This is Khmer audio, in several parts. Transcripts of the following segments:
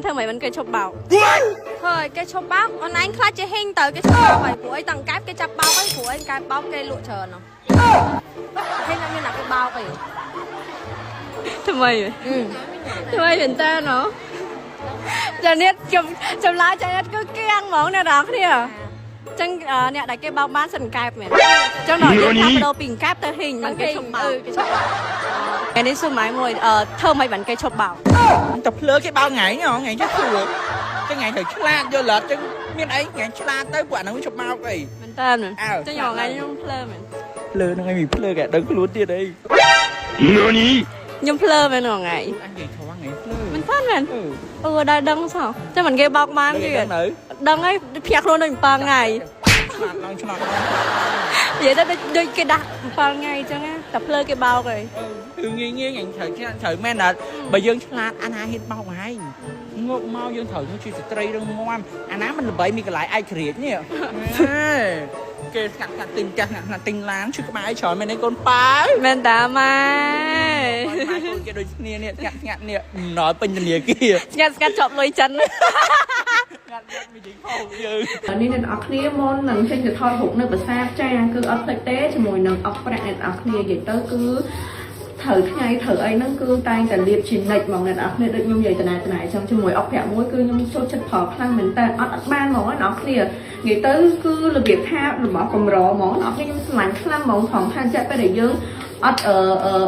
ធ្វើម៉េចមិនគេឈប់បោក? ហើយគេឈប់បោកអូនឯងខ្លាចជាហ៊ីងទៅគេឈប់បោកហើយព្រោះអីតង្កែបគេចាប់បោកហើយព្រោះអីកែបបោកគេលក់ច្រើនហ៎ហ៊ីងអត់មានអ្នកគេបោកអី ថ្មីថ្មីមែនតើណូចានេះខ្ញុំចម្លើយចានេះគឺគៀងហ្មងអ្នកនរគ្នាចឹងអ្នកដែលគេបោកបានសិនកែបមែនចឹងដល់យើងថាបដូរពីកែបទៅហ៊ីងមិនគេឈប់បោក គេឈប់បោក ថ្ងៃនេះសុំម៉ែមួយអឺធ្វើម៉េចបានគេឈប់បោក? តែភ្លើគេបោកថ្ងៃហ៎ថ្ងៃចេះសួរចឹងថ្ងៃត្រូវឆ្លាតយល់អត់?ចឹងមានអីថ្ងៃឆ្លាតទៅពួកអាហ្នឹងឈប់បោកអី មែនតើ អើ ចឹងថ្ងៃខ្ញុំភ្លើមែន ភ្លើហ្នឹងឯងមានភ្លើគេដឹងខ្លួនទៀតអី ខ្ញុំភ្លើមែនថ្ងៃ អញនិយាយធំថ្ងៃភ្លើ មែនតើមែន អឺ អឺដល់ដឹងសោះចឹងមិនគេបោកបានទៀត ដឹងនៅ ដឹងហើយភ្ញាក់ខ្លួនដូច7ថ្ងៃ ឆ្លាតឡើងឆ្លាត និយាយទៅដូចដូចគេដាស់7ថ្ងៃអញ្ចឹងណាតែភ្លើគេបោកហើយ គឺងាយងាយអញត្រូវឆ្លាតត្រូវមែនអត់?បើយើងឆ្លាតអាណាហ៊ានបោកឯងងើបមកយើងត្រូវធ្វើជាស្ត្រីរឹងមាំអាណាមិនល្បីមានកន្លែងឯករាជ្យនេះគេស្កាត់ស្កាត់ទិញផ្ទះស្កាត់ស្កាត់ទិញឡានឈឺក្បាលច្រើនមែនទេកូនប៉ាវ? មែនតាម៉ែ ម៉ែកូនគេដូចគ្នានេះស្ងាត់ស្ងាត់នេះណយពេញធនាគារ ស្ងាត់ស្ងាត់ជាប់លុយចិន ស្ងាត់ស្ងាត់មានយើងខោយើង នេះអ្នកនរគ្នាមុននឹងចេញទៅថតរូបនៅប្រាសាទចាគឺអត់ភ្លេចទេជាមួយនឹងអុកប្រាក់អ្នកនរគ្នានិយាយទៅគឺត្រូវថ្ងៃត្រូវអីហ្នឹងគឺតែងតែលាបជានិច្ចហ្មងអ្នកនរគ្នាដូចខ្ញុំនិយាយតណែតណែអញ្ចឹងជាមួយអុកប្រាក់មួយគឺខ្ញុំចូលចិត្តប្រើខ្លាំងមែនតើអត់អត់បានហ្មងអ្នកនរគ្នានិយាយទៅគឺរបៀបថារបស់កម្រហ្មងអ្នកនរគ្នាខ្ញុំស្រឡាញ់ខ្លាំងហ្មងផងថាចាក់ពេលដែលយើងអត់អឺ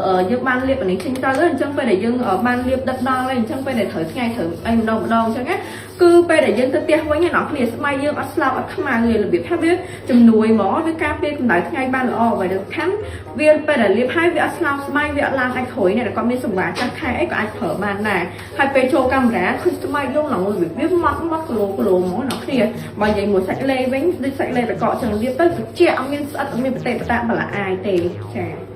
អឺយើងបានលាបអានេះចេញទៅអញ្ចឹងពេលដែលយើងបានលាបដិតដល់ហើយអញ្ចឹងពេលដែលត្រូវថ្ងៃត្រូវអីម្ដងម្ដងអញ្ចឹងណាគឺពេលដែលយើងទៅផ្ទះវិញអ្នកនរគ្នាស្បែកយើងអត់ស្លោកអត់ខ្មៅទេរបៀបថាវាជំនួយហ្មងវាការពារកម្ដៅថ្ងៃបានល្អអ្វីដែលសំខាន់វាពេលដែលលាបហើយវាអត់ស្លោកស្បែកវាអត់ឡើងអាចក្រួយអ្នកដែលគាត់មានសម្បាចាស់ខែអីក៏អាចប្រើបានដែរហើយពេលចូលកាមេរ៉ាឃើញស្បែកយើងឡើងរបៀបវាម៉ត់ម៉ត់គីឡូគីឡូហ្មងអ្នកនរគ្នាបើនិយាយមួយសាច់លេវិញដូចសាច់លេតកកចឹងលាបទៅត្រជាក់អត់មានស្អិតអត់មានប្រតិបតាបលាអាយទេចា។